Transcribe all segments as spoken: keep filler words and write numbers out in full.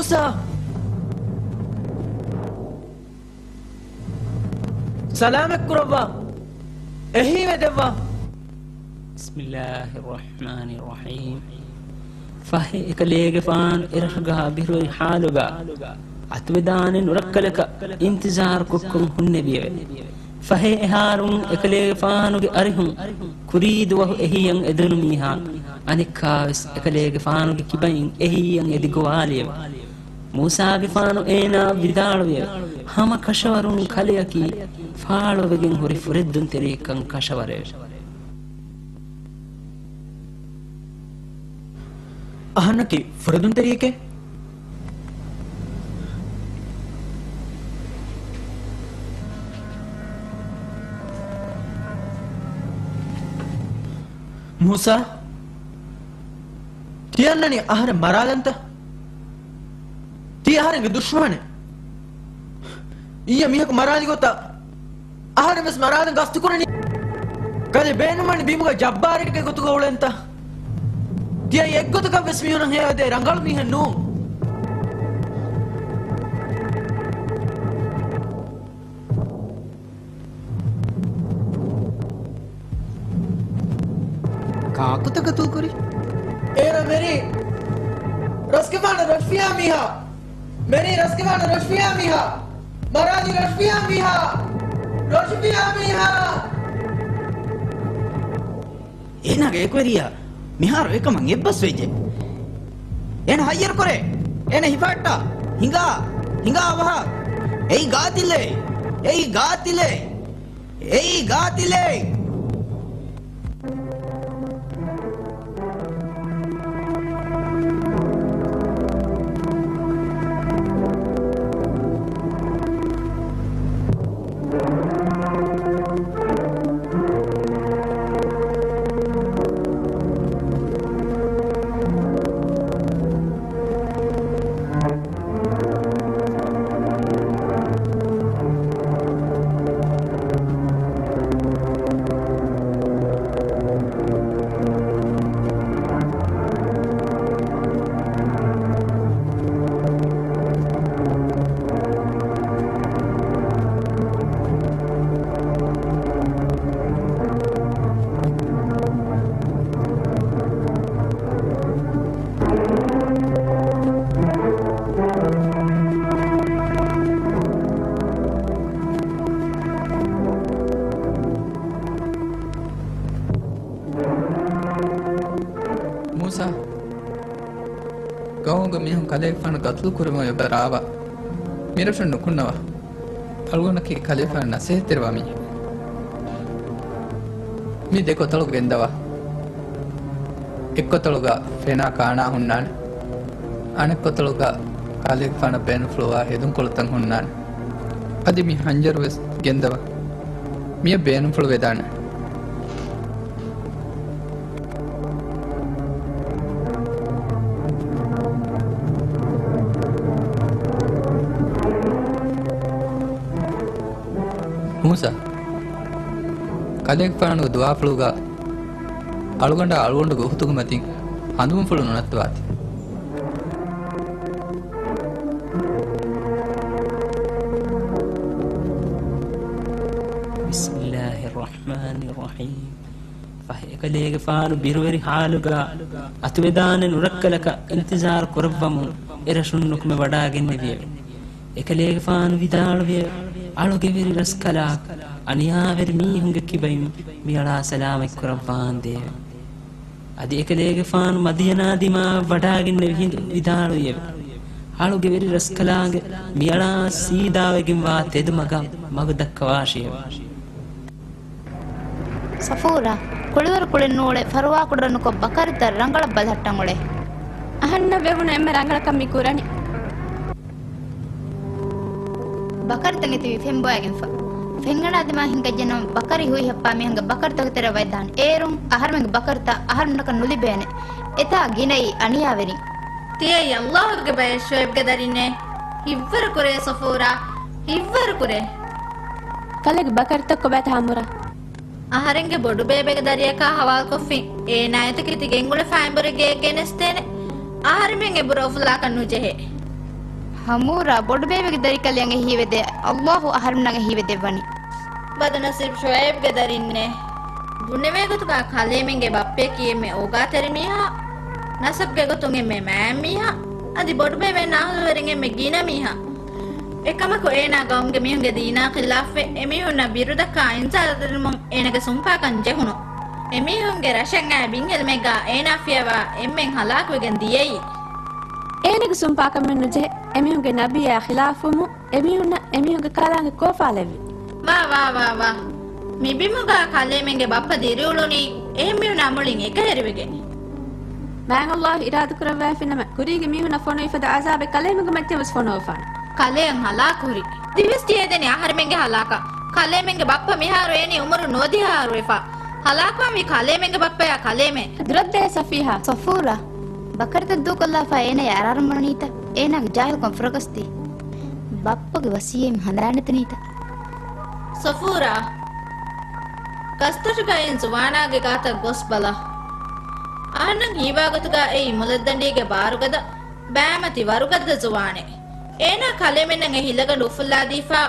މޫސާ! ސަލާމަތްކުރައްވާ. އެހީވެދެއްވާ. ބިސްމިއްލާހިއްރަޙްމާނިއްރަޙީމް. ފަހެ އެކަލޭގެފާނު އެރަށުގަ ބިރުވެރި ހާލުގަ އަތުވެދާނެ ނުރައްކަލަކަށް އިންތިޒާރު ކޮށްކޮށް ހުންނެވިއެވެ. ފަހެ އެހާރުން އެކަލޭގެފާނުގެ އަރިހުން ކުރީ ދުވަހު އެހީއަށް އެދުނު މީހާ އަނެއްކާވެސް އެކަލޭގެފާނުގެ ކިބައިން އެހީއަށް އެދި ގޮވާލިއެވެ. މޫސާގެފާނު އޭނާއަށް ވިދާޅުވިއެވެ. ހަމަ ކަށަވަރުން ކަލެއަކީ ފާޅުވެގެން ހުރި ފުރެއްދުންތެރިއެއްކަން ކަށަވަރެވެ. އަހަންނަކީ ފުރެދުންތެރިއެކޭ. މޫސާ، ތިޔަ އަންނަނީ އަހަރެން މަރާލަންތަ؟ ތީ އަހަރެންގެ ދުޝްމަނެއް. އިއްޔެ މީހަކު މަރާލި ގޮތަށް އަހަރެން ވެސް މަރާލަން ގަސްތުކުރަނީ. ކަލޭ ބޭނުންވަނީ ބިމުގަ ޖައްބާރެއްގެ ގޮތުގަ އުޅެންތަ؟ ތިޔަ އެއްގޮތަކަށް ވެސް މީހުނަށް ހެޔޮއެދޭ ރަނގަޅު މީހެއް ނޫން. ކާކުތަ ގަތުލުކުރީ؟ އޭނަ މެރީ ރަސްގެފާނަށް ރަށުފިޔާ މީހާ. މެރީ ރަސްގެފާނަށް ރަށުފިޔާ މީހާ. މަރާލީ ރަށުފިޔާ މީހާ. ރަށުފިޔާ މީހާ. އޭނާގެ އެކުވެރިޔާ މިހާރު އެކަމަށް އެއްބަސްވެއްޖެ. އޭނަ ހައްޔަރުކުރޭ. އޭނަ ހިފަހައްޓާ. ހިނގާ. ހިނގާ އަވަހަށް. އެއީ ގާތިލެއް. އެއީ ގާތިލެއް. އެއީ ގާތިލެއް. މޫސާ، ގައުމުގެ މީހުން ކަލޭގެފާނު ގަތުލު ކުރުމުގެ އެބަ ރާވާ. މިރަށުން ނުކުންނަވާ. އަޅުގަނޑަކީ ކަލޭގެފާނަށް ނަސޭހަތްތެރިވާ މީހެއް. މި ދެ ކޮތަޅު ގެންދަވާ. އެއްކޮތަޅުގަ ފެނާ ކާނާ ހުންނާނެ. އަނެއްކޮތަޅުގަ ކަލޭގެފާނަށް ބޭނުންފުޅުވާ ހެދުންކޮޅުތައް ހުންނާނެ. އަދި މި ހަންޖަރު ވެސް ގެންދަވާ. މިއަށް ބޭނުންފުޅު ވެދާނެ. މޫސާ، ކަލޭގެފާނުގެ ދުވާފުޅުގަ އަޅުގަނޑާ އަޅުގަނޑުގެ އުޚްތުގެ މަތިން ހަނދުމަފުޅު ނުނައްތަވާތި. ބިސްމިއްލާހިއްރަޙްމާނިއްރަޙީމް. ފަހެ އެކަލޭގެފާނު ބިރުވެރި ހާލުގަ އަތުވެދާނެ ނުރައްކަލަކަށް އިންތިޒާރު ކުރައްވަމުން އެރަށުން ނުކުމެ ވަޑާގެންނެވިއެވެ. އެކަލޭގެފާނު ވިދާޅުވިއެވެ. އަޅުގެވެރި ރަސްކަލާކޮ، އަނިޔާވެރި މީހުންގެ ކިބައިން މިއަޅާ ސަލާމަތްކުރައްވާނދޭވެ. އަދި އެކަލޭގެފާނު މަދިޔަނާ ދިމާއަށް ވަޑާގެންނެވި ހިނދު ވިދާޅުވިއެވެ. އަޅުގެ ވެރި ރަސްކަލާނގެ މިއަޅާ ސީދާވެގެންވާ ތެދުމަގަށް މަގު ދައްކަވާށިއެވެ. ސަފޫރާ، ކުޅިވަރު ކުޅެން ނޫޅެ ފަރުވާކުޑަނުކޮށް ބަކަރިތައް ރަނގަޅަށް ބަލަހައްޓަން އުޅޭ. އަހަންނަށް ވެވުނު އެންމެ ރަނގަޅަކަށް މި ކުރަނީ. ބަކަރިތައް އެތިބީ ފެންބޮއައިގެންފަ. ފެންގަނޑާ ދިމާ ހިނގައްޖެނަމަ ބަކަރި ހުއިހައްޕާ މިހަނގަ ބަކަރިތަކު ތެރެއަށް ވައްދާނެ. އޭރުން އަހަރުމެންގެ ބަކަރިތައް އަހަރުންނަކަށް ނުލިބޭނެ. އެތާ ގިނައީ އަނިޔާވެރިން. ތިޔައީ އައްލާހުގެ ބައެއް ޝުޢައިބްގެ ދަރިންނޭ. ހިއްވަރު ކުރޭ ސަފޫރާ، ހިއްވަރު ކުރޭ. ކަލޭގެ ބަކަރިތައް ކޮބާތަ ހާމުރާ؟ އަހަރެންގެ ބޮޑުބޭބެގެ ދަރިއަކާ ހަވާލުކޮށްފިން، އޭނާއަތު ކެތި ގެންގުޅެފަ އެނބުރި ގެއެއް ގެނެސްދޭނެ. އަހަރެމެން އެނބުރަށް އުފުލާކަށް ނުޖެހޭ. ހަމޫރާ ބޮޑުބޭބެގެ ދަރިކަލެއަށް އެހީވެދޭ، ﷲ އަހަރެމެންނަށް އެހީވެދެއްވަނީ. ބަދުނަސީބު ޝުޢައިބުގެ ދަރިންނޭ. ބުނެވޭ ގޮތުގަ ކަލޭމެންގެ ބައްޕަޔަކީ އެންމެ އޯގާތެރި މީހާ، ނަސަބުގެ ގޮތުން އެންމެ މާތް މީހާ، އަދި ބޮޑުބޭބެ އަހުލުވެރިން އެންމެ ގިނަ މީހާ. އެކަމަކު އޭނާ ގައުމުގެ މީހުންގެ ދީނާ ޚިލާފުވެ، އެމީހުންނަށް ބިރުދައްކާ އިންޒާރު ދިނުމުން އޭނާގެ ސުންޕާކަން ޖެހުނު. އެމީހުންގެ ރަށަށް އައި ބިން އެޅުމެއްގަ އޭނާ ފިޔަވާ އެންމެން ހަލާކުވެގެން ދިޔައީ. އޭނާގެ ސުންޕާކަމެއް ނުޖެހޭ، އެމީހުންގެ ނަބިއްޔާ ޚިލާފުވުމުން އެމީހުންނަށް އެމީހުންގެ ކަލާނގެ ކޯފާލެއްވި. ވާ، ވާ، ވާ، ވާ. މި ބިމުގަ ކަލޭމެންގެ ބައްޕަ ދިރިއުޅުނީ އެހެން މީހުންނާ މުޅިން އެކަހެރިވެގެން. މާތް ﷲ އިރާދަކުރައްވައިފިނަމަ، ކުރީގެ މީހުންނަށް ފޮނުވިފަދަ ޢަޒާބެއް ކަލޭމެންގެ މައްޗަށް ވެސް ފޮނުވަފާނެ. ކަލޭން ހަލާކުހުރި. ދިވެސް ޖެހިދެނީ އަހަރެމެންގެ ހަލާކަށް. ކަލޭމެންގެ ބައްޕަ މިހާރު އޭނީ އުމުރުން ނުވަދިހަ އަހަރު ވެފަ. ހަލާކުވާންވީ ކަލޭމެންގެ ބައްޕަޔާ ކަލޭމެން. ދުރަށްދޭ ސަފީހާ. ޞަފޫރާ. ބަކަރިތައް ދޫކޮށްލާފަ އޭނަޔާ އަރާރަން ވަނީތަ؟ އޭނާގެ ޖާހިލްކަން ފުރަގަސްދީ. ބައްޕަގެ ވަސިއްޔަތް ހަނދާން ނެތުނީތަ؟ ޞަފޫރާ. ގަސްދޮށުގައި ޒުވާނާގެ ގާތަށް ގޮސް ބަލަ. އަހަންނަށް ހީވާގޮތުގަ އެއީ މުލައްދަނޑީގެ ބާރުގަދަ، ބައިމަތި ވަރުގަދަ ޒުވާނެއް. އޭނާ ކަލޭމެންނަށް އެ ހިލަގަނޑު އުފުއްލާދީފާ،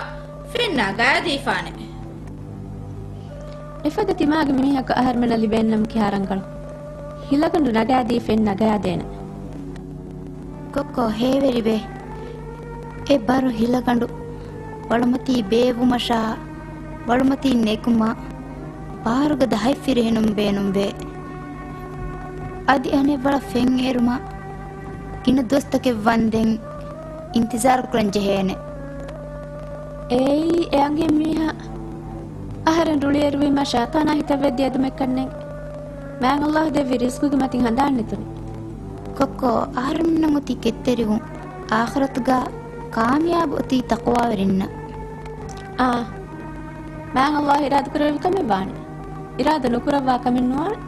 ފެން ނަގާދީފާނެ. އެފަދަ ތިމާގެ މީހަކު އަހަރެމެންނަށް ލިބޭނަމަ ކިހާ ރަނގަޅު. ހިލަގަނޑު ނަގާދީ ފެން ނަގާދޭނެ. ކޮއްކޮ ހޭވެރިވޭ. އެ ބަރު ހިލަގަނޑު ވަޅުމަތީ ބޭއްވުމަށާ، ވަޅުމަތީ ނެގުމަށް ބާރުގަދަ ހަތް ފިރިހެނުން ބޭނުންވޭ. އަދި އަނެއް ވަޅަށް ފެން އޭރުމަށް ގިނަ ދުވަސްތަކެއް ވަންދެން އިންތިޒާރު ކުރަން ޖެހޭނެ. އެއީ އެ އަނގި މީހާ އަހަރެން ރުޅިއެރުވީމަށާ ތަނާ ހިތަށް ވެއްދި އެދުމެއްކަންނެއް. މާތް ﷲ ދެއްވި ރިޒްޤުގެ މަތިން ހަނދާން ނެތުނީ. ކޮއްކޮ އަހަރެމެންނަށް އޮތީ ކެތްތެރިވުން. އާޚިރަތުގަ ކާމިޔާބު އޮތީ ތަޤްވާވެރިންނަށް. އާ، މާތް ﷲ އިރާދަކުރެއްވި ކަމެއް ވާނެ. އިރާދަ ނުކުރައްވާ ކަމެއް ނުވާނެ.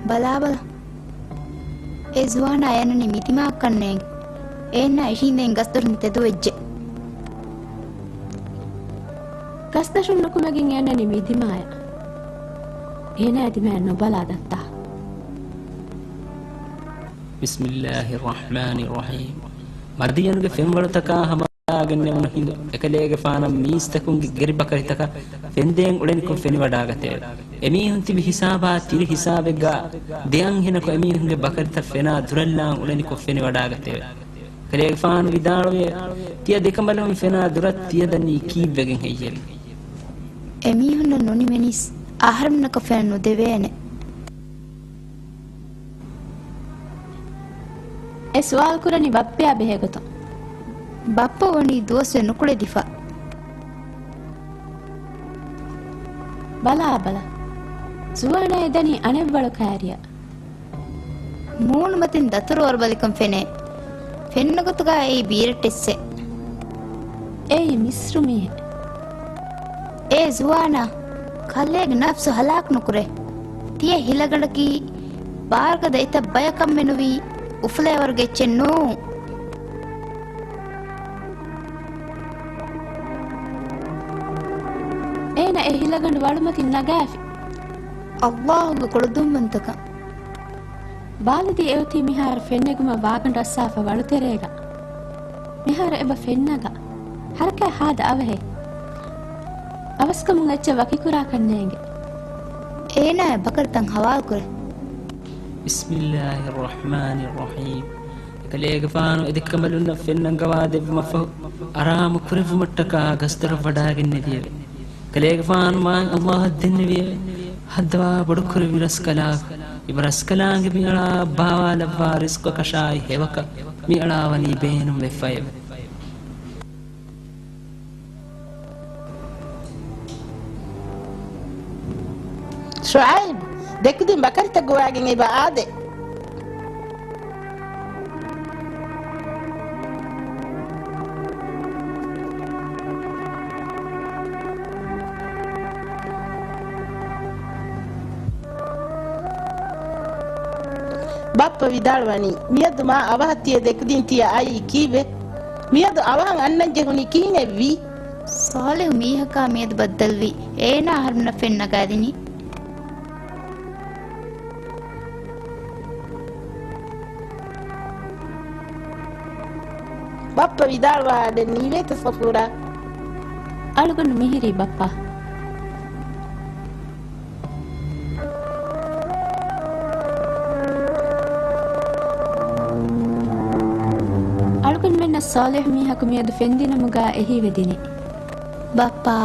ބަލާބަލަ. އެ ޒުވާނާ އެންނަނީ މިދިމާއަކަށް ނޭނގެ. އޭނާ އިށީނދެން ގަސްދޮށުން ތެދުވެއްޖެ. ގަސްދޮށުން ނުކުމެގެން އެންނަނީ މިދިމާޔަށް. އޭނާ ދިމާޔަށް ނުބަލާ ދައްތާ. ބިސްމިއްލާހިއްރަޙްމާނިއްރަޙީމް. މަދްޔަނުގެ ފެންވަޅުތަކާ ހަމަ ގެންނެވުނު ހިނދު، އެކަލޭގެފާނަށް މީސްތަކުންގެ ގެރިބަކަރިތަކަށް ފެންދޭން އުޅެނިކޮށް ފެނިވަޑާގަތެވެ. އެމީހުން ތިބި ހިސާބާ ތިރި ހިސާބެއްގާ ދެއަންހެނަކު އެމީހުންގެ ބަކަރިތައް ފެނާ ދުރަށްލާން އުޅެނިކޮށް ފެނިވަޑާގަތެވެ. އެކަލޭގެފާނު ވިދާޅުވިއެވެ. ތިޔަ ދެކަނބަލުން ފެނާ ދުރަށް ތިޔަ ދަނީ ކީއްވެގެން ހެއްޔެވެ؟ އެމީހުންނަށް ނުނިމެނީސް އަހަރެމެންނަކަށް ފެނަށް ނުދެވޭނެ. އެ ސުވާލު ކުރަނީ ބައްޕަޔާ ބެހޭގޮތުން. ބައްޕަ ވަނީ ދުވަސްވެ ނުކުޅެދިފަ. ބަލާބަލަ. ޒުވާނާ އެދަނީ އަނެއްވަޅު ކާރިއަށް. މޫނުމަތިން ދަތުރު އޮރުބަލިކަން ފެނޭ. ފެންނަ ގޮތުގަ އެއީ ބީރައްޓެއްސެއް. އެއީ މިސްރު މީހެއް. އޭ ޒުވާނާ، ކަލޭގެ ނަފްސު ހަލާކު ނުކުރޭ. ތިޔަ ހިލަގަނޑަކީ ބާރުގަދަ އެތައް ބަޔަކަށް މެނުވީ އުފުލޭވަރުގެ އެއްޗެއް ނޫން. އޭނަ އެ ހިލަގަނޑު ވަޅުމަތިން ނަގާފި. ﷲ ގެ ކުޅަދުންވަންތަކަން. ބާލަދީ އެއޮތީ މިހާރު ފެންނެގުމަށް ވާގަނޑު އައްސާފަ ވަޅުތެރޭގަ. މިހާރު އެބަ ފެންނަގާ. ހަރަކާތް ހާދަ އަވަހޭ. އަވަސްކަމުން އެއްޗެއް ވަކިކުރާކަށް ނޭނގެ. އޭނާ އެ ބަކަރިތައް ހަވާލުކުރޭ. ބިސްމިއްލާހިއްރަޙްމާނިއްރަޙީމް. އެކަލޭގެފާނު އެ ދެކަނބަލުންނަށް ފެން ނަންގަވާ ދެއްވުމަށްފަހު، އަރާމު ކުރެއްވުމަށްޓަކާ ގަސްދޮރަށް ވަޑާގެންނެވިއެވެ. ކަލޭގެފާނު މާތް ﷲ އަށް ދެންނެވިއެވެ. ހައްދަވާ ބޮޑުކުރެއްވި ރަސްކަލާކޮ، އެބަ ރަސްކަލާނގެ މިއަޅާ ބާވާލައްވާ ރިޒްޤަކަށާއި ހެޔޮކަށް މިއަޅާ ވަނީ ބޭނުންވެފައެވެ. ޝުޢައިބް، ދެކުދިން ބަކަރިތައް ގޮވާގެން އެބަ އާދޭ. ބައްޕަ ވިދާޅުވަނީ، މިއަދު މާ އަވަހަށް ތިޔަ ދެކުދިން ތިޔަ އައީ ކީއްވެ؟ މިއަދު އަވަހަށް އަންނަން ޖެހުނީ ކިހިނެއްވީ؟ ޞާލިޙު މީހަކާ މިއަދު ބައްދަލުވީ، އޭނާ އަހަރެމެންނަށް ފެން ނަގާދިނީ. ބައްޕަ ވިދާޅުވާ އަޑެއް ނީވޭތަ ޞަފޫރާ؟ އަޅުގަނޑު މިހިރީ ބައްޕާ. އަޅުގަނޑުމެންނަށް ޞާލިޙު މީހަކު މިއަދު ފެންދިނުމުގަ އެހީވެދިނީ. ބައްޕާ،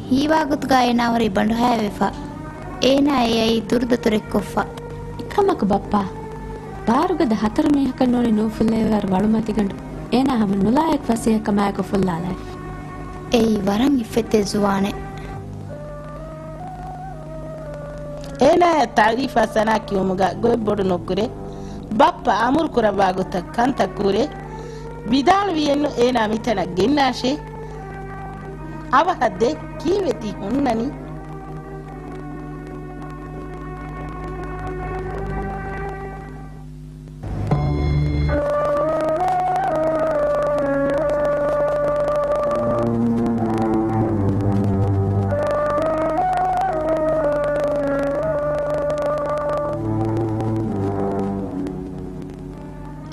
ހީވާގޮތުގަ އޭނާ ހުރީ ބަނޑުހައިވެފަ. އޭނާ އެއައީ ދުރުދަތުރެއްކޮށްފަ. އެކަމަކު ބައްޕާ، ބާރުގަދަ ހަތަރު މީހަކަށް ނޫނީ ނޫފުލޭވަރު ވަޅުމަތިގަނޑު އޭނާ ހަމަ ނުލާއެކު ފަސޭހަކަމާއެކު ފުއްލާލައިފި. އެއީ ވަރަށް އިއްފަތްތެރި ޒުވާނެއް. އޭނާއަށް ތަޢުރީފާ ސަނާ ކިޔުމުގަ ގޮތްބޮޑު ނުކުރޭ. ބައްޕަ އަމުރު ކުރައްވާ ގޮތަށް ކަންތައް ކުރޭ. ވިދާޅުވިއެއްނު އޭނާ މިތަނަށް ގެންނާށޭ. އަވަހަށް ދޭ ކީއްވެ ތި ހުންނަނީ؟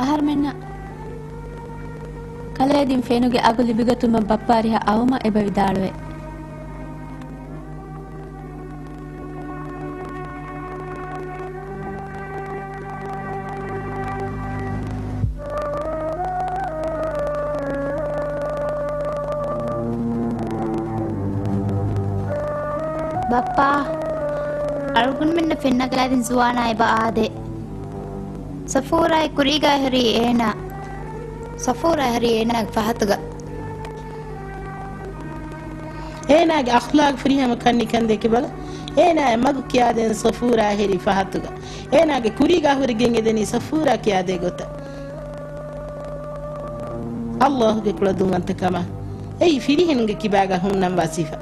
އަހަރުމެންނަށް ކަލޭ ދިން ފެނުގެ އަގު ލިބިގަތުމަށް ބައްޕަ އަރިހަށް އައުމަށް އެބަ ވިދާޅުވޭ. ބައްޕާ، އަޅުގަނޑުމެންނަށް ފެންނަގަލާ ދިން ޒުވާނާ އެބަ އާދޭ. ޞަފޫރާއި ކުރީގަ ހުރީ އޭނާ. ޞަފޫރާ ހުރީ އޭނާގެ ފަހަތުގަ. އޭނާގެ އަޚްލާގު ފުރިހަމަ ކަންނިކަން ދެކިބަލަ. އޭނާއަށް މަގު ކިޔާދޭން ޞަފޫރާ ހެރީ ފަހަތުގަ. އޭނާގެ ކުރީގަ ހުރެގެން އެދެނީ ޞަފޫރާ ކިޔާދޭ ގޮތަށް. ﷲ ގެ ކުޅަދުންވަންތަކަމާ. އެއީ ފިރިހެނުންގެ ކިބާގަ ހުންނަންވާ ސިފަ.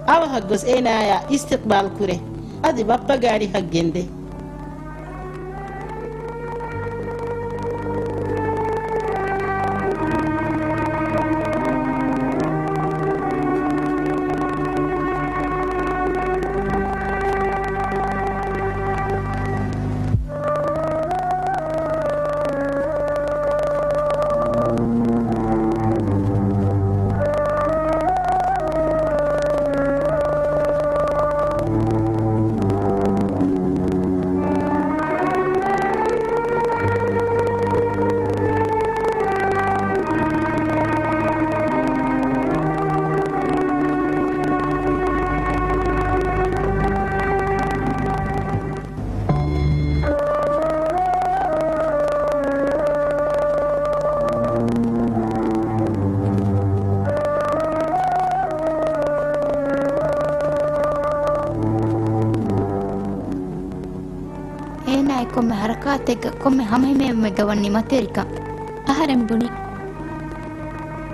އަވަހަށް ގޮސް އޭނާއާ އިސްތިޤްބާލް ކުރޭ. އަދި ބައްޕަގެ އަރިހަށް ގެންދޭ. އޭނާގެ ކޮންމެ ހަރަކާތެއްގަ، ކޮންމެ ހަމަހިމޭވުމެއްގަ ވަން ނިމަތެރިކަން. އަހަރެން ބުނި،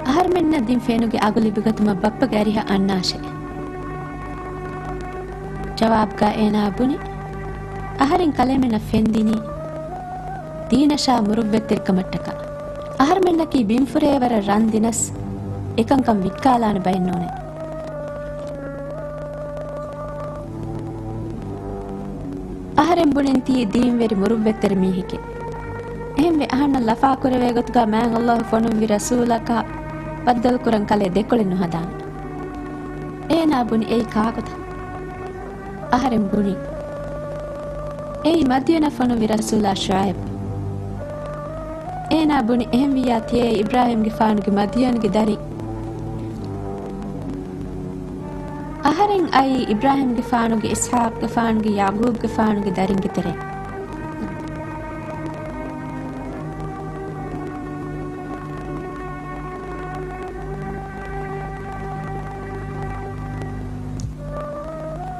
އަހަރުމެންނަށް ދިން ފެނުގެ އަގު ލިބިގަތުމަށް ބައްޕަގެ އަރިހަށް އަންނާށޭ. ޖަވާބުގަ އޭނާ ބުނި، އަހަރެން ކަލޭމެންނަށް ފެންދިނީ ދީނަށާ މުރުއްވަތްތެރިކަމަށްޓަކާ. އަހަރުމެންނަކީ ބިންފުރޭވަރަށް ރަން ދިނަސް އެކަންކަން ވިއްކާލާނެ ބައެއް ނޫނޭ. އަހަރެން ބުނިން ތީ ދީންވެރި މުރުއްވަތްތެރި މީހެކޭ. އެހެންވެ އަހަންނަށް ލަފާކުރެވޭ ގޮތުގަ މާތް ﷲ ފޮނުއްވި ރަސޫލަކާ ބައްދަލުކުރަން ކަލޭ ދެކޮޅެއް ނުހަދާނެ. އޭނާ ބުނި އެއީ ކާކުތަ؟ އަހަރެން ބުނި، އެއީ މަދްޔަނަށް ފޮނުއްވި ރަސޫލާ ޝުޢައިބް. އޭނާ ބުނި އެހެންވިއްޔާ ތިޔައީ އިބްރާހީމްގެފާނުގެ މަދްޔަންގެ ދަރިން. އަހަރެން އައީ އިބްރާހީމްގެފާނުގެ، އިސްޙާޤްގެފާނުގެ، ޔަޢުޤޫބްގެފާނުގެ ދަރިންގެ ތެރެއިން.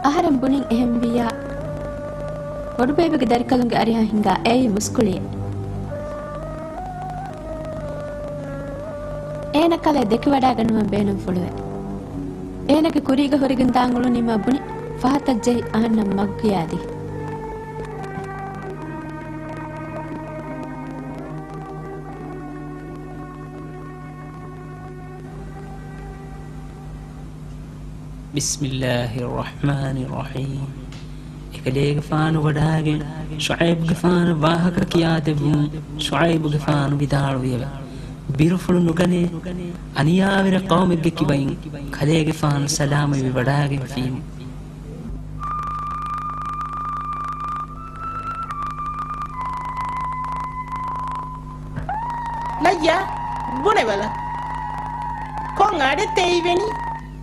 އަހަރެން ބުނިން އެހެންވިއްޔާ، ބޮޑުބޭބެގެ ދަރިކަލުންގެ އަރިހަށް ހިނގާ އެއީ މުސްކުޅިއެއް. އޭނަ ކަލޭ ދެކިވަޑައިގަންނަވަން ބޭނުންފުޅުވޭ. އޭނަގެ ކުރީގަ ހުރެގެން ދާން އުޅުނީމާ ބުނި، ފަހަތަށް ޖެހި އަހަންނަށް މަގު ކިޔާދީ. ބިސްމިއްލާހިއްރަޙްމާނިއްރަޙީމް. އެކަލޭގެފާނު ވަޑައިގެން ޝުޢައިބުގެފާނަށް ވާހަކަ ކިޔާދެއްވުމުން ޝުޢައިބުގެފާނު ވިދާޅުވިއެވެ. ބިރުފުޅު ނުގަނޭ، އަނިޔާވެރި ޤައުމެއްގެ ކިބައިން ކަލޭގެފާނު ސަލާމަތްވެވަޑާގެންފީމު. ލައްޔާ، ބުނެބަލަ. ކޮން އަޑެއްތަ އެއީވެނީ؟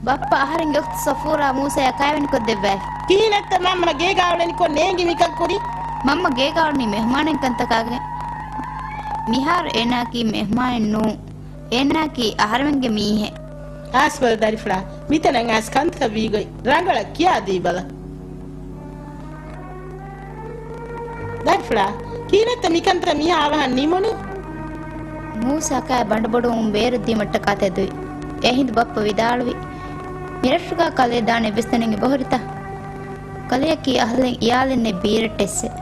ބައްޕަ އަހަރެންގެ އުޚްތު ސަފޫރާ މޫސާއާ ކައިވެނިކޮށްދެއްވައިފި. ކިހިނެއްތަ މަންމަ ގޭގާ އުޅެނީ؟ ކޮށް ނޭނގި މިކަން ކުރީ؟ މަންމަ ގޭގާ އުޅެނީ މެހުމާނެއް ކަންތަކާގެން. މިހާރު އޭނާއަކީ މެހުމާނެއް ނޫން. އޭނާއަކީ އަހަރެމެންގެ މީހެއް. އައިސްބަލަ ދަރިފުޅާ، މިތަނަށް އައިސް ކަންތައް ވީގޮތް ރަނގަޅަށް ކިޔާދީބަލަ. ދަރިފުޅާ، ކިހިނެއްތަ މިކަންތައް މިހާ އަވަހަށް ނިމުނީ؟ މޫސާ ކާ ބަނޑުބޮޑުވުން ބޭރުދީމަށްޓަކާ ތެދުވި. އެހިނދު ބައްޕަ ވިދާޅުވި، މިރަށުގާ ކަލޭ ދާނެ އެއްވެސް ތަނެއް އެބަހުރިތަ؟ ކަލެއަކީ އަހަލެން އިޔާލެއް ނެތް ބީރައްޓެއްސެއް.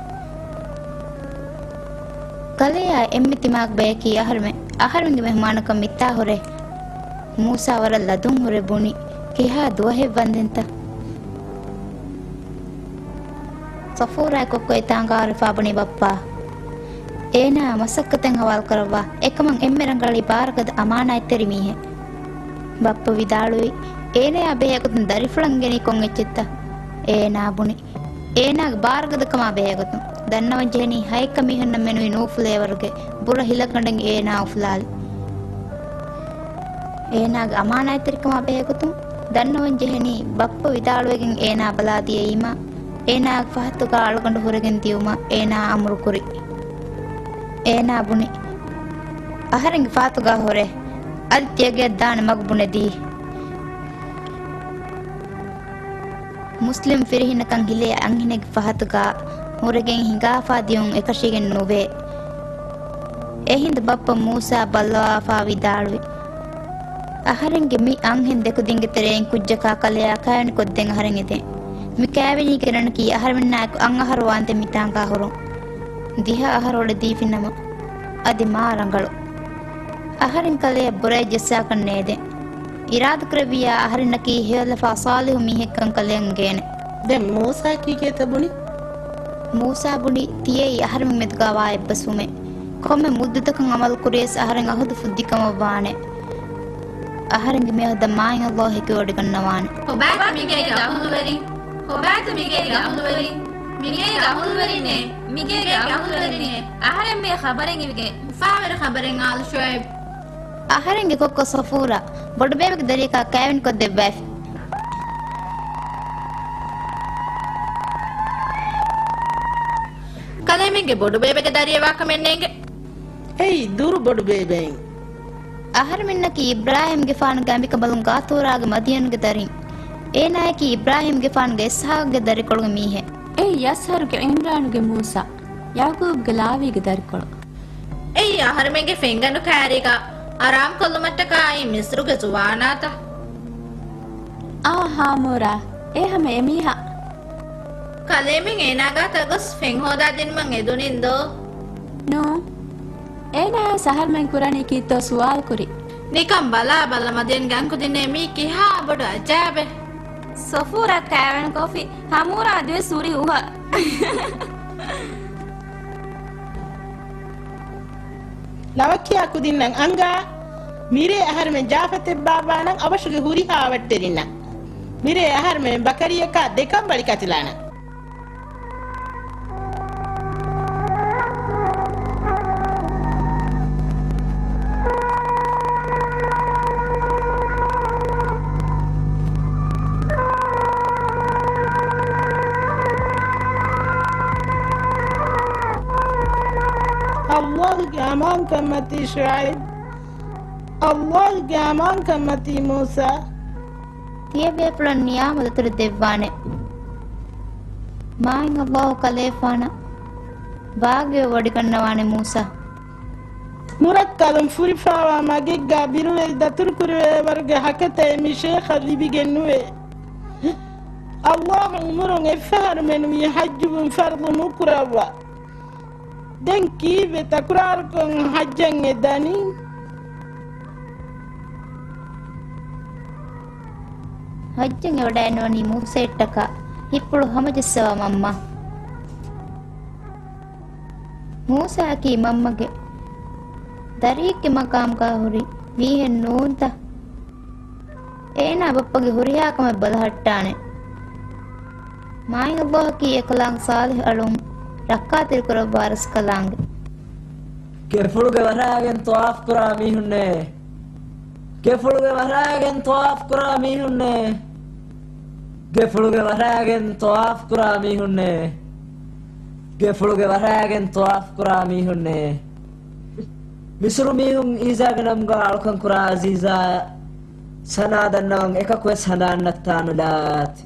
ކަލެއާ އެންމެ ތިމާގެ ބަޔަކީ އަހަރުމެން. އަހަރުމެންގެ މެހުމާނަކަށް މިތާ ހުރޭ. މޫސާ ވަރަށް ލަދުން ހުރެ ބުނި، ކިހާ ދުވަހެއް ވަންދެންތަ؟ ސަފޫރާ ކޮއްކޮ އެތާނގާ ހުރެފާ ބުނި ބައްޕާ. އޭނާ މަސައްކަތެއް ހަވާލު ކަރައްވާ. އެކަމަށް އެންމެ ރަނގަޅީ ބާރުގަދަ އަމާނާތްތެރި މީހެއް. ބައްޕަ ވިދާޅުވި، އޭނަޔާ ބެހޭގޮތުން ދަރިފުޅަށް އެނގެނީ ކޮން އެއްޗެއްތަ؟ އޭނާ ބުނި. އޭނާގެ ބާރުގަދަކަމާ ބެހޭގޮތުން. ދަންނަވަން ޖެހެނީ ހައެއްކަ މީހުންނަށް މެނުވީ ނޫފުލޭވަރުގެ ބުރަ ހިލަގަނޑެއް އޭނާ އުފުލާލި. އޭނާގެ އަމާނާތްތެރިކަމާ ބެހޭގޮތުން ދަންނަވަން ޖެހެނީ ބައްޕަ ވިދާޅުވެގެން އޭނާ ބަލާ ދިޔައީމާ، އޭނާގެ ފަހަތުގާ އަޅުގަނޑު ހުރެގެން ދިޔުމަށް އޭނާ އަމުރުކުރި. އޭނާ ބުނި، އަހަރެންގެ ފަހަތުގާ ހުރޭ. އަދި ތިޔަގެއަށް ދާނެ މަގު ބުނެދީ. މުސްލިމް ފިރިހެނަކަށް ހިލޭ އަންހެނެއްގެ ފަހަތުގާ ހުރެގެން ހިނގާފާ ދިޔުން އެކަށީގެން ނުވޭ. އެހިނދު ބައްޕަ މޫސާ ބައްލަވާފާ ވިދާޅުވި، އަހަރެންގެ މި އަންހެން ދެކުދިންގެ ތެރެއިން ކުއްޖަކާ ކަލެއާ ކައިވެނިކޮށްދޭން އަހަރެން އެދޭން. މި ކައިވެނީގެ ރަނަކީ އަހަރެމެންނާއެކު އަށް އަހަރު ވާންދެން މިތާނގާ ހުރުން. ދިހަ އަހަރު އުޅެދީފިނަމަ، އަދި މާ ރަނގަޅު. އަހަރެން ކަލެޔަށް ބުރައެއް ޖައްސާކަށް ނޭދޭން. އިރާދަކުރެއްވިއްޔާ އަހަރެންނަކީ ހެޔޮލަފާ ޞާލިޙު މީހެއްކަން ކަލެޔަށް އެނގޭނެ. ދެން މޫސާ ކީކޭތަ ބުނީ؟ މޫސާ ބުނީ ތިޔައީ އަހަރެމެން މެދުގާ ވާ އެއްބަސްވުމެއް. ކޮންމެ މުއްދަތަކަށް އަމަލު ކުރިޔަސް އަހަރެން އަހުދު ފުއްދިކަމަށް ވާނެ. އަހަރެންގެ މިއަހުދަށް މާތް ﷲ ހެކިވެވޮޑިގަންނަވާނެ. ހޮބާތަ މިގޭގެ އަހުލުވެރިން؟ ހޮބާތަ މިގޭގެ އަހުލުވެރިން؟ މިގޭގެ އަހުލުވެރިންނޭ؟ މިގޭގެ އަހުލުވެރިންނޭ؟ އަހަރެން މިއަށް ޚަބަރެއް އިވިގެން. އުފާވެރި ޚަބަރެއް އާލު ޝުޢައިބް. އަހަރެންގެ ކޮއްކޮ ޞަފޫރާ ބޮޑުބޭބެގެ ދަރިޔަކާ ކައިވެނިކޮށްދެއްވައިފި. ކަލޭމެންގެ ބޮޑުބޭބެގެ ދަރިޔަވާކަމެއް ނޭނގެ. އެއީ ދުރު ބޮޑުބޭބެއިން. އަހަރެމެންނަކީ އިބްރާހީމްގެފާނުގެ އަނބިކަނބަލުން ގާތޫރާގެ މަދިޔަނުގެ ދަރިން. އޭނާއަކީ އިބްރާހީމްގެފާނުގެ އިސްޙާޤުގެ ދަރިކޮޅުގެ މީހެއް. އެއީ ޔަސްހަރުގެ ޢިމްރާނުގެ މޫސާ، ޔަޢުޤޫބްގެ ލާވީގެ ދަރިކޮޅު. އެއީ އަހަރެމެންގެ ފެންގަނޑު ކާރީގަ އަރާމްކޮށްލުމަށްޓަކާ އެއީ މިޞްރުގެ ޒުވާނާތަ؟ އާ ހާމޫރާ، އޭ ހަމަ އެމީހާ. ކަލޭމެން އޭނާގާތަށް ގޮސް ފެން ހޯދާދިނުމަށް އެދުނިން ދޯ؟ ނޫން. އޭނާޔަށް އަހަރެމެން ކުރަނީ ކީއްތޯ ސުވާލު ކުރީ. ނިކަން ބަލާބަލަ މަދިޔަންގެ އަންކުދިންނޭ މީ ކިހާ ބޮޑު އަޖާބެއް. ސަފޫރާ ކައިވެނިކޮށްފި، ހާމޫރާ އަދިވެސް ހުރީ އުހަށް. ނަވަކިޔާ ކުދިންނަށް އަނގާ، މިރޭ އަހަރެމެން ޖާފަތެއް ބާއްވާނަން އަވަށުގެ ހުރިހާ އަވަށްޓެރިންނަށް. މިރޭ އަހަރެމެން ބަކަރިއަކާ ދެކަނބަޅި ކަތިލާނަން. ﷲ ގެ އަމާންކަން މަތީ ޝުޢައިބް. ﷲ ގެ އަމާންކަން މަތީ މޫސާ. ތިޔަބޭފުޅަށް ނިޔާމަތް ދަތުރު ދެއްވާނެ. މާތް ﷲ ކަލޭފާނަށް ވާގިވެވޮޑިގަންނަވާނެ މޫސާ. ނުރައްކަލުން ފުރިފާވާ މަގެއްގާ ބިރުވެރި ދަތުރުކުރެވޭވަރުގެ ހަކަތައެއް މި ޝޭޚަށް ލިބިގެން ނުވޭ. ﷲ އުމުރުން އެއްފަހަރު މެނުވީ ޙައްޖުވުން ފަރުޟު ނުކުރައްވާ. ދެން ކީއްވެ ތަކުރާރުކޮށް ޙައްޖަށް އެ ދަނީ؟ ޙައްޖަށް އެ ވަޑައިނުވަނީ މޫސައަށްޓަކާ. ހިތްޕުޅު ހަމަޖައްސަވާ މަންމާ. މޫސާއަކީ މަންމަގެ ދަރިއެއްގެ މަޤާމުގަ ހުރި މީހެއް ނޫންތަ؟ އޭނާ ބައްޕަގެ ހުރިހާ ކަމެއް ބަލަހައްޓާނެ. މާތް ﷲ އަކީ އެކަލާނގެ ޞާލިޙު އަޅުން ރައްކާތެރިކުރައްވާ ރަސްކަލާނގެ. ގެފުޅުގެ ވަށައިގެން ޠަވާފު ކުރާ މީހުންނޭ. ގެފުޅުގެ ވަށައިގެން ޠަވާފު ކުރާ މީހުންނޭ. ގެފުޅުގެ ވަށައިގެން ޠަވާފު ކުރާ މީހުންނޭ. ގެފުޅުގެ ވަށައިގެން ޠަވާފު ކުރާ މީހުންނޭ. މިޞްރު މީހުން އީޒާގެ ނަމުގަ އަޅުކަން ކުރާ އަޒީޒާ ސަނާ ދަންނަވަން އެކަކުވެސް ހަނދާން ނައްތާނުލާތި.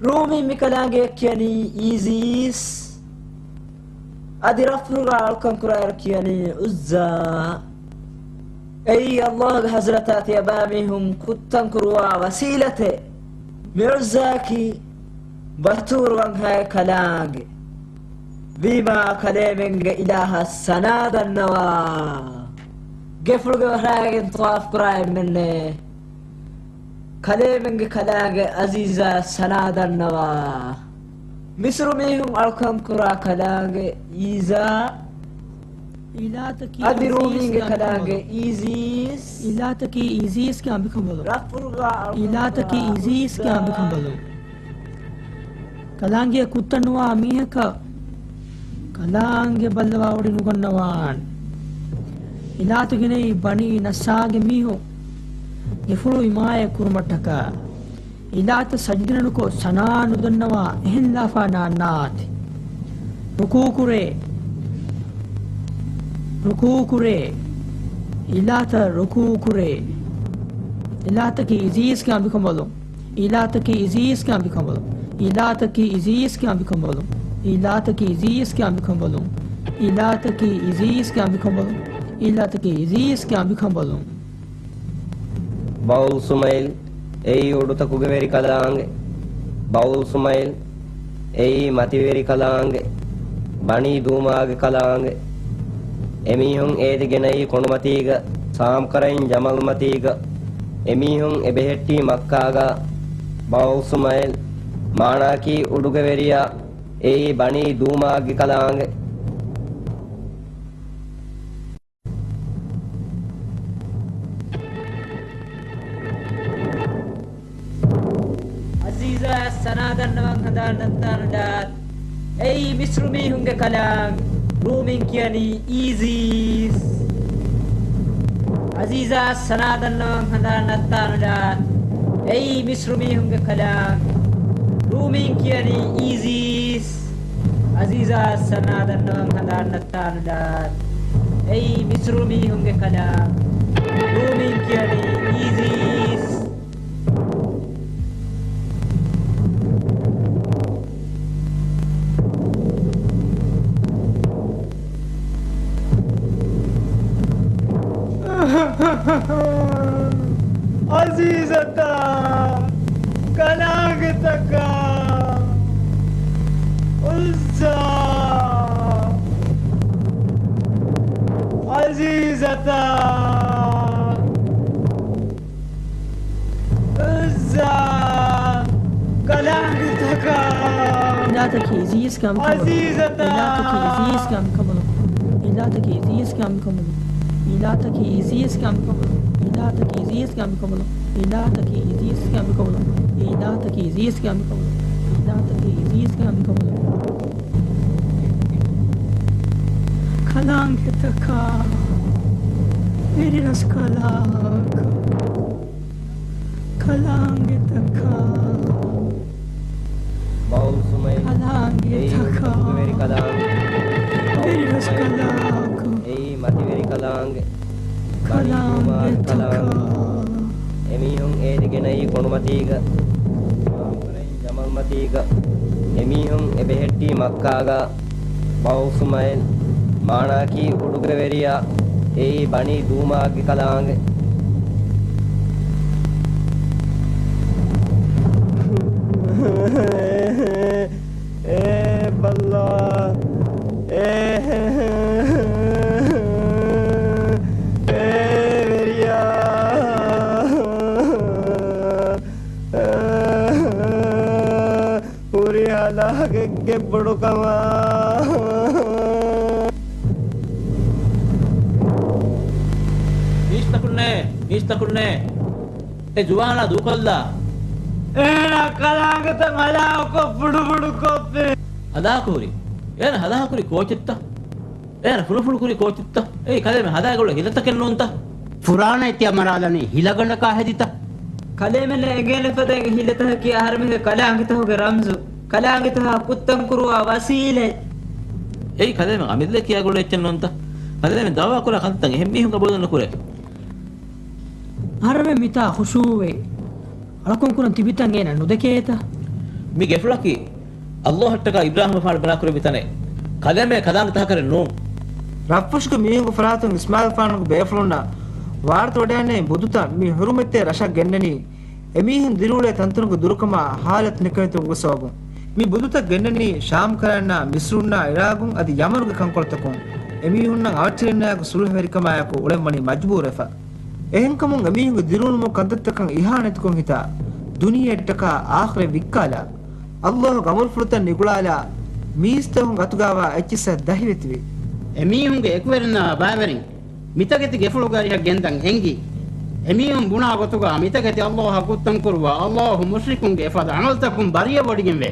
ރޫމީން މި ކަލާނގެއަށް ކިޔަނީ އީޒީސް. އަދި ރަފްރުގަ އަޅުކަން ކުރާއިރު ކިޔަނީ އުއްޒާ. އެއީ ﷲ ގެ ޙަޟްރަތާ ތިޔަބައިމީހުން ކުއްތަން ކުރުވާ ވަސީލަތެއް. މި އުއްޒާއަކީ ބަތޫރު ވަންހައިގެ ކަލާނގެ. ވީމާ ކަލޭމެންގެ އިލާހަށް ސަނާ ދަންނަވާ. ގެފުޅުގެ ވަށައިގެން ޠަވާފު ކުރާ އެންމެންނޭ. ކަލޭމެންގެ ކަލާނގެ އަޒީޒާ ސަނާ ދަންނަވާ. މިޞްރު މީހުން އަޅުކަން ކުރާ ކަލާނގެ އީޒާ. އިލާތަކީ އަދި ރޫމީންގެ އީޒީސްގެ ކަލާނގެ އަނބިކަނބަލުން. އީޒީސް. އިލާތަކީ އީޒީސްގެ އަނބިކަނބަލުން. ރަފްރުގަ އަޅުކަން ކުރާ އުއްޒާ. އިލާތަކީ އީޒީސްގެ އަނބިކަނބަލުން. ކަލާނގެއަށް ކުއްތަން ނުވާ މީހަކަށް ކަލާނގެ ބައްލަވާ އޮޑި ނުގަންނަވާން. އިލާތުގެ ނެތް ބަނީ ނައްސާގެ މީހުން ގެފުޅު ހިމާޔަތް ކުރުމަށްޓަކާ. އިލާތަށް ސަޖިދަ ނުކޮށް ސަނާ ނުދަންނަވާ އެހެން ލާފާނާންނާތި. ރުކޫޢު ކުރޭ. ރުކޫޢު ކުރޭ. އިލާތަށް ރުކޫޢު ކުރޭ. އިލާތަކީ އީޒީސްގެ އަނބިކަނބަލުން. އިލާތަކީ އީޒީސްގެ އަނބިކަނބަލުން. އިލާތަކީ އީޒީސްގެ އަނބިކަނބަލުން. އިލާތަކީ އީޒީސްގެ އަނބިކަނބަލުން. އިލާތަކީ އީޒީސްގެ އަނބިކަނބަލުން. އިލާތަކީ އީޒީސްގެ އަނބިކަނބަލުން. ބައުލް ސުމައިލް، އެއީ އުޑުތަކުގެ ވެރި ކަލާނގެ. ބައުލް ސުމައިލް، އެއީ މަތިވެރި ކަލާނގެ. ބަނީ ދޫމާގެ ކަލާނގެ. އެމީހުން އޭދި ގެނައީ ކޮނޑުމަތީގަ، ސާމްކަރައިން ޖަމަލްމަތީގަ. އެމީހުން އެބެހެއްޓީ މައްކާގަ. ބައުލް ސުމައިލް، މާނައަކީ އުޑުގެ ވެރިޔާ. އެއީ ބަނީ ދޫމާގެ ކަލާނގެ. އަޒީޒާ ސަނާ ދަންނަވަން ހަނދާން ނައްތާނުލާ. އެއީ މިސްރު މީހުންގެ ކަލާނގެ. ރޫމީން ކިޔަނީ އީޒީސް. އަޒީޒާ ސަނާ ދަންނަވަން ހަނދާން ނައްތާނުލާ. އެއީ މިސްރު މީހުންގެ ކަލާނގެ. ރޫމީން ކިޔަނީ އީޒީސް. އަޒީޒާ ސަނާ ދަންނަވަން ހަނދާން ނައްތާނުލާ. އެއީ މިސްރު މީހުންގެ ކަލާނގެ. ރޫމީން ކިޔަނީ އީޒީސް. އަޒީޒަތާ، ކަލާނގެތަކާ، އުއްޒާ، އަޒީޒަތާ. އުއްޒާ، ކަލާނގެތަކާ. އިލާތަކީ އީޒީސްގެ އަނބިކަނބަލުން. އަޒީޒަތާ. އިލާތަކީ އީޒީސްގެ އަނބިކަނބަލުން. އިލާތަކީ އީޒީސްގެ އަނބިކަނބަލުން. އިލާތަކީ އީޒީސްގެ އަނބިކަނބަލުން. ކަލާނގެތަކާ. ކަލާނގެތަކާ. ކަލާނގެތަކާ. ކަލާނގެތަކާ. ކަލާނގެތަކާ. ކަލާނގެތަކާ. ވެރި ރަސްކަލާކޮ. ކަލާނގެތަކާ. ބައުލް ސުމައިލް. ކަލާނގެތަކާ. އެއީ ވެރި ކަލާނގެ. ވެރި ރަސްކަލާކޮ. އެއީ މަތިވެރި ކަލާނގެ. ކަލާނގެތަކާ. ކަލާނގެ. އެމީހުން އޭދިގެނައީ ކޮނޑުމަތީގަ. ޖަމަލްމަތީގަ. އެމީހުން އެބެހެއްޓީ މައްކާގަ. ބައުލް ސުމައިލް. މާނައަކީ އުޑުގެ ވެރިޔާ. އެއީ ބަނީ ދޫމާގެ ކަލާނގެ. އޭ ބައްލާ. އޭ، އޭ ވެރިޔާ. ހުރި ހަލާކެއްގެ ބޮޑުކަމާ. މީސްތަކުންނޭ އެ ޒުވާނާ ދޫކޮށްލާ. އޭނާ ކަލާނގެތައް ހަލާކުކޮށް ފުޑުފުޑުކޮށްފި. ހަލާކުހުރި؟ އޭނާ ހަލާކުރި ކޯޗެއްތަ؟ އޭނާ ފުނޑުފުނޑުކުރި ކޯޗެއްތަ؟ އެއީ ކަލޭމެން ހަދާގެ އުޅޭ ހިލަތަކެއް ނޫންތަ؟ ފުރާނަ އެތި އަމަރާލަނީ ހިލަގަނޑަކާ ހެދިތަ؟ ކަލޭމެންނަށް އެނގޭނެ ފަދައިން ހިލަތަކަކީ އަހަރެމެންގެ ކަލާނގެތަކުގެ ރަމްޒު، ކަލާނގެތަކާ ކުއްތަން ކުރުވާ ވަސީލަތް. އެއީ ކަލޭމެން އަމިއްލައަށް ކިޔާގެ އުޅޭ އެއްޗެއް ނޫންތަ؟ ކަލޭމެން ދައުވާކުރާ ކަންތައް އެހެން މީހުން ގަބޫލުނުކުރޭ. އަހަރެމެން މިތާ ޚުޝޫޢުވެ އަޅުކަން ކުރަން ތިބިތަން އޭނަ ނުދެކޭތަ؟ މި ގެފުޅަކީ ﷲ އަށްޓަކާ އިބްރާހީމްގެފާނު ބިނާކުރެއްވި ތަނެއް. ކަލޭމެން ކަލާނގެ ތަކަކަށް ނޫން. ރަށްފުށުގެ މީހުންގެ ފަރާތުން އިސްމާޢީލްގެފާނުގެ ބޭފުޅުންނަށް ވާރުތަ ވަޑައިގެންނެވި ބުދުތައް މި ޙުރުމަތްތެރި ރަށަށް ގެންނަނީ، އެމީހުން ދިރިއުޅޭ ތަންތަނުގެ ދުރުކަމާ ޙާލަތު ނިކަމެތިވުމުގެ ސަބަބުން. މި ބުދުތައް ގެންނަނީ ޝާމް ކަރަންނާ، މިސްރުންނާ، ޢިރާޤުން އަދި ޔަމަނުގެ ކަންކޮޅުތަކުން. އެމީހުންނަށް އަވަށްޓެރިންނާއެކު ޞުލްޙަވެރިކަމާއެކު އުޅެންވަނީ މަޖްބޫރުވެފަ. އެހެންކަމުން އެމީހުންގެ ދިރިއުޅުމުގެ ކަންތައްތަކަށް އިހާނެތިކޮށް ހިތާ، ދުނިޔެއަށްޓަކާ އާޚިރަތް ވިއްކާލާ، ﷲ ގެ އަމުރުފުޅުތައް ނިގުޅާލާ، މީސްތަކުން އަތުގާވާ އެއްޗިއްސަށް ދަހިވެތިވި. އެމީހުންގެ އެކުވެރިންނާ ބައިވެރިން މިތަކެތި ގެފުޅުގެ އަރިހަށް ގެންދަން އެންގި. އެމީހުން ބުނާ ގޮތުގަ މިތަކެތި ﷲ އަށް ކުއްތަން ކުރުވާ، ﷲ މުޝްރިކުންގެ އެފަދަ ޢަމަލުތަކުން ބަރީއަވޮޑިގެންވޭ.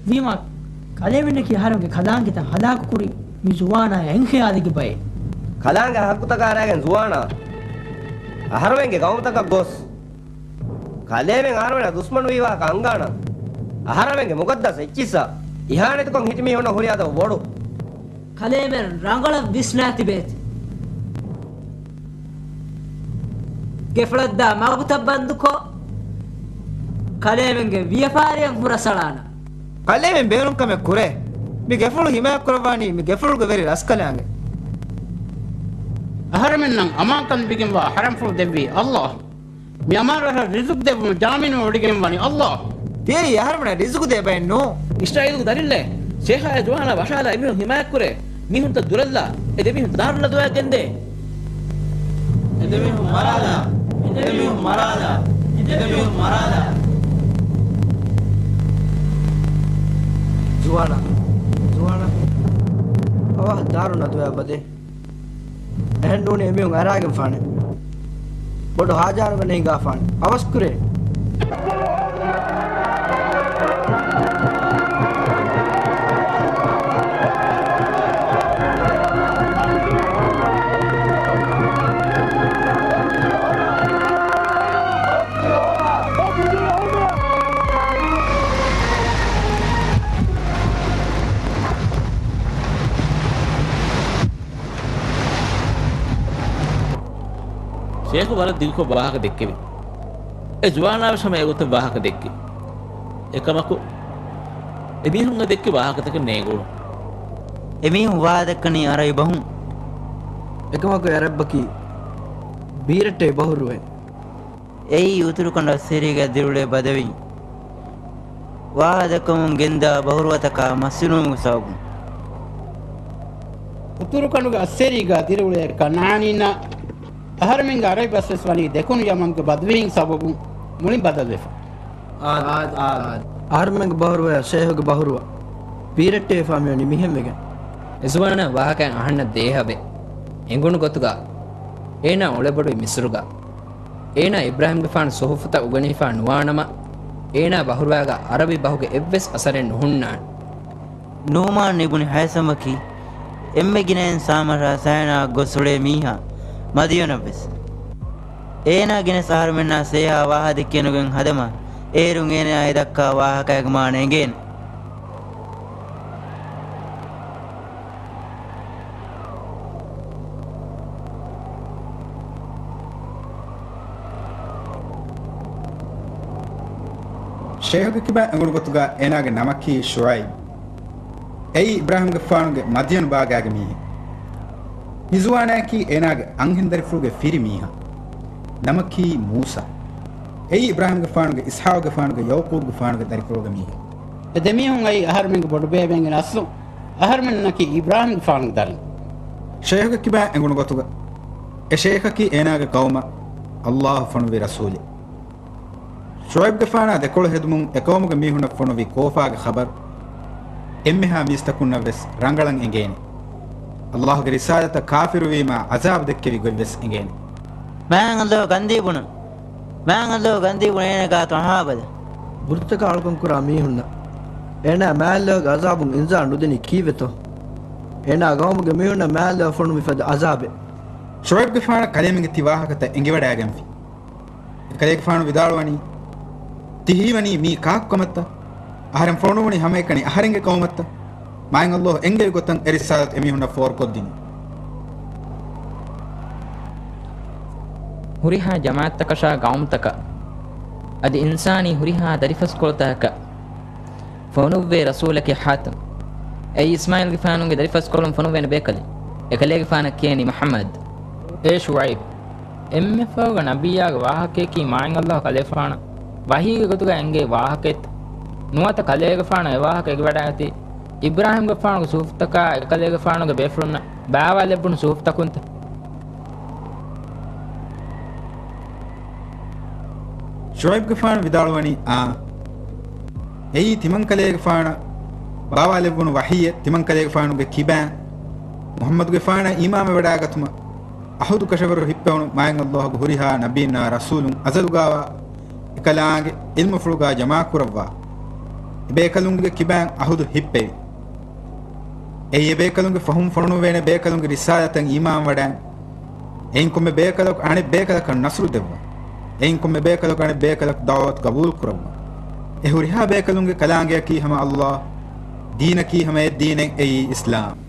ވީމާ، ކަލޭމެންނަކީ އަހަރެމެންގެ ކަލާނގެތައް ހަލާކުކުރި މި ޒުވާނާ އެންޚިޔާލީގެ ބައެއް. ކަލާނގެ ހައްގުތަކަށް އަރައިގެން ޒުވާނާ އަހަރެމެންގެ ގައުމުތަކަށް ގޮސް، ކަލޭމެން އަހަރެމެންނާ ދުސްމަނުވީ ވާހަކަ އަންގާނަން. އަހަރެމެންގެ މުޤައްދަސް އެއްޗިއްސަށް އިހާނެތިކޮށް ހިޓި މީހުންނަށް ހުރި އަދަބު ބޮޑު. ކަލޭމެން ރަނގަޅަށް ވިސްނާ ތިބޭތި. ގެފުޅަށްދާ މަގުތައް ބަންދުކޮށް، ކަލޭމެންގެ ވިޔަފާރިއަށް ހުރަސްއަޅާނަން. ކަލޭމެން ބޭނުންކަމެއް ކުރޭ. މި ގެފުޅު ހިމާޔަތްކުރައްވާނީ މި ގެފުޅުގެ ވެރި ރަސްކަލާނގެ. އަހަރެމެންނަށް އަމާންކަން ލިބިގެންވާ އަހަރެމެންފުޅު ދެއްވީ ﷲ. މި އަމާން ރަށަށް ރިޒުޤު ދެއްވުމަށް ޒާމިނުވެވޮޑިގެންވަނީ ﷲ. ތިޔައީ އަހަރެމެނަށް ރިޒުޤު ދޭ ބައެއް ނޫން. އިސްރާއީލުގެ ދަރިންނޭ، ޝޭޚާ އެ ޒުވާނާ ވަށާލާ އެމީހުން ހިމާޔަތްކުރޭ. މީހުންތައް ދުރަށްލާ، އެ ދެމީހުން ދާރުން ނަދުވާއަށް ގެންދޭ. އެ ދެމީހުން މަރާލާ، އެ ދެމީހުން މަރާލާ، އެ ދެމީހުން މަރާލާ. ޒުވާނާ، ޒުވާނާ، އަވަހަށް ދާރުން ނަދުވާ ބަދޭ. އެހެން ނޫނީ އެމީހުން އަރާގެންފާނެ. ބޮޑު ހާޖާރުގަ ނޭނގާފާނެ. އަވަސްކުރޭ. ޝޭޚު ވަރަށް ދިގުކޮށް ވާހަކަ ދެއްކެވި. އެ ޒުވާނާވެސް ހަމަ އެގޮތަށް ވާހަކަ ދެއްކި. އެކަމަކު، އެމީހުން އެ ދެއްކި ވާހަކަތަކެއް ނޭނގުނު. އެމީހުން ވާހަކަ ދެއްކަނީ އަރަބި ބަހުން. އެކަމަކު އެ އަރަބަކީ ބީރައްޓެވި ބަހުރުވެ. އެއީ އުތުރުކަނޑު އައްސޭރީގަ ދިރިއުޅޭ ބަދަވީން. ވާހަކަ ދެއްކަމުން ގެންދާ ބަހުރުވަތަކާ މަސްތިނުވުމުގެ ސަބަބުން. އުތުރުކަނޑުގެ އައްސޭރީގަ ދިރިއުޅޭ ކަންޢާނީންނަށް އަހަރެމެންގެ އަރަބި ބަސްވެސް ވަނީ ދެކުނު ޔަމަންގެ ބަދަވީން ސަބަބުން މުޅިން ބަދަލުވެފަ. އާދް، އާދް، އާދް. އަހަރެމެންގެ ބަހުރުވަޔާ ޝޭހުގެ ބަހުރުވަ ބީރައްޓެވިފާ މިވަނީ މިހެންވެގެން. އެ ޒުވާނާ ވާހަކައިން އަހަންނަށް ދޭހަވެ. އެނގުނު ގޮތުގަ އޭނާ އުޅެބޮޑުވި މިސްރުގަ. އޭނާ އިބްރާހީމްގެފާނު ޞުޙުފުތައް އުގެނިފާ ނުވާނަމަ، އޭނާ ބަހުރުވަޔާގަ އަރަބި ބަހުގެ އެއްވެސް އަސަރެއް ނުހުންނާނެ. ނުޢުމާން އިބްނު ހައިސަމަކީ އެންމެ ގިނައިން ސާމަށާ ސައިނާއަށް ގޮސް އުޅޭ މީހާ، މަދިޔަނަށްވެސް. އޭނާ ގެނެސް އަހަރުމެންނާ ސޭހާ ވާހަ ދެއްކެނުގެން ހަދަމާ، އޭރުން އޭނާ އެ ދައްކާ ވާހަކައިގެ މާނަ އެނގޭނެ. ޝޭހުގެ ކިބައިން އެނގުނު ގޮތުގަ އޭނާގެ ނަމަކީ ޝުޢައިބް. އެއީ އިބްރާހީމްގެފާނުގެ މަދްޔަން ބާގާގެ މީހެއް. މި ޒުވާނާއަކީ އޭނާގެ އަންހެން ދަރިފުޅުގެ ފިރި މީހާ. ނަމަކީ މޫސާ. އެއީ އިބްރާހީމްގެފާނުގެ، އިސްޙާޤުގެފާނުގެ، ޔަޢުޤޫބްގެފާނުގެ ދަރިފުޅުގެ މީހެއް. އެ ދެމީހުން އައީ އަހަރުމެންގެ ބޮޑުބޭބެއިންގެ ނަސްލު. އަހަރުމެންނަކީ އިބްރާހީމްގެފާނުގެ ދަރިން. ޝޭހުގެ ކިބައިން އެނގުނު ގޮތުގަ، އެ ޝޭޚަކީ އޭނާގެ ޤައުމަށް ﷲ ފޮނުއްވި ރަސޫލެއް. ޝުޢައިބްގެފާނާ ދެކޮޅު ހެދުމުން އެ ޤައުމުގެ މީހުންނަށް ފޮނުއްވި ކޯފާގެ ޚަބަރު އެންމެހާ މީސްތަކުންނަށްވެސް ރަނގަޅަށް އެނގޭނެ. ﷲ ގެ ރިސާލަތަށް ކާފިރުވީމާ ޢަޒާބު ދެއްކެވި ގޮތްވެސް އެނގޭނެ. މާތް ﷲ ގަންދީ ބުނުން. މާތް ﷲ ގަންދީ ބުނުން އޭނަ ގާތު އަހާބަލަ. ބުރުތަކާ އަޅުކަން ކުރާ މީހުންނަށް އޭނާ މާތް ﷲގެ އަޒާބުން އިންޒާރު ނުދިނީ ކީއްވެތޯ؟ އޭނާ ގައުމުގެ މީހުންނަށް މާތް ﷲ ފޮނުވި ފަދަ އަޒާބެއް. ޝުޢައިބުގެފާނަށް ކަލޭމެންގެ ތި ވާހަކަތައް އެނގިވަޑައިގެންފި. އެކަލޭގެފާނު ވިދާޅުވަނީ، ތި ހީވަނީ މީ ކާކު ކަމަށްތަ؟ އަހަރެން ފޮނުވުނީ ހަމައެކަނި އަހަރެންގެ ޤައުމަށްތަ؟ މާތް ﷲ އެންގެވި ގޮތަށް އެ ރިސާލަތު އެމީހުންނަށް ފޯރުކޮށްދިނީ. ހުރިހާ ޖަމާޢަތްތަކަށާ ޤައުމުތަކަށް އަދި އިންސާނީ ހުރިހާ ދަރިފަސްކޮޅުތަކަކަށް ފޮނުއްވޭ ރަސޫލަކީ ހާތިމް. އެއީ އިސްމާޢީލްގެފާނުގެ ދަރިފަސްކޮޅުން ފޮނުއްވޭނެ ބޭކަލެއް. އެކަލޭގެފާނަށް ކިޔަނީ މުޙައްމަދު. އޭ ޝުޢައިބު! އެންމެ ފަހުގަ ނަބިއްޔާގެ ވާހަކަޔަކީ މާތް ﷲ ކަލޭފާނަށް ވަޙީގެ ގޮތުގަ އެންގޭ ވާހަކައެއްތަ؟ ނުވަތަ ކަލޭގެފާނަށް އެ ވާހަކަ އެނގިވަޑައިގަތީ އިބްރާހީމްގެފާނުގެ ޞުޙުފުތަކާ އެކަލޭގެފާނުގެ ބޭފުޅުންނަށް ބާވާލެއްވުނު ޞުޙުފުތަކުންތަ؟ ޝުޢައިބުގެފާނު ވިދާޅުވަނީ، އާނ. އެއީ ތިމަންކަލޭގެފާނަށް ބާވާލެއްވުނު ވަޙީއެއް، ތިމަންކަލޭގެފާނުގެ ކިބައިން މުޙައްމަދުގެފާނަށް އީމާންވެވަޑައިގަތުމަށް ޢަހުދު ކަށަވަރު ހިއްޕެވުނު މާތް ﷲގެ ހުރިހާ ނަބީންނާ ރަސޫލުން އަޒަލުގާވާ އެކަލާނގެ ޢިލްމުފުޅުގާ ޖަމާކުރައްވާ އެބޭކަލުންގެ ކިބައިން ޢަހުދު ހިއްޕެވި. އެއީ އެބޭކަލުންގެ ފަހުން ފޮނުވޭނެ ބޭކަލުންގެ ރިސާލަތަށް އީމާންވަޑައިން، އެއިން ކޮންމެ ބޭކަލަކު އަނެއް ބޭކަލަކަށް ނަޞްރު ދެއްވަން، އެއިން ކޮންމެ ބޭކަލަކު އަނެއް ބޭކަލަކު ދަޢުވަތު ޤަބޫލު ކުރައްވަން. އެ ހުރިހާ ބޭކަލުންގެ ކަލާނގެއަކީ ހަމަ ﷲ، ދީނަކީ ހަމަ އެއް ދީނެއް، އެއީ އިސްލާމް.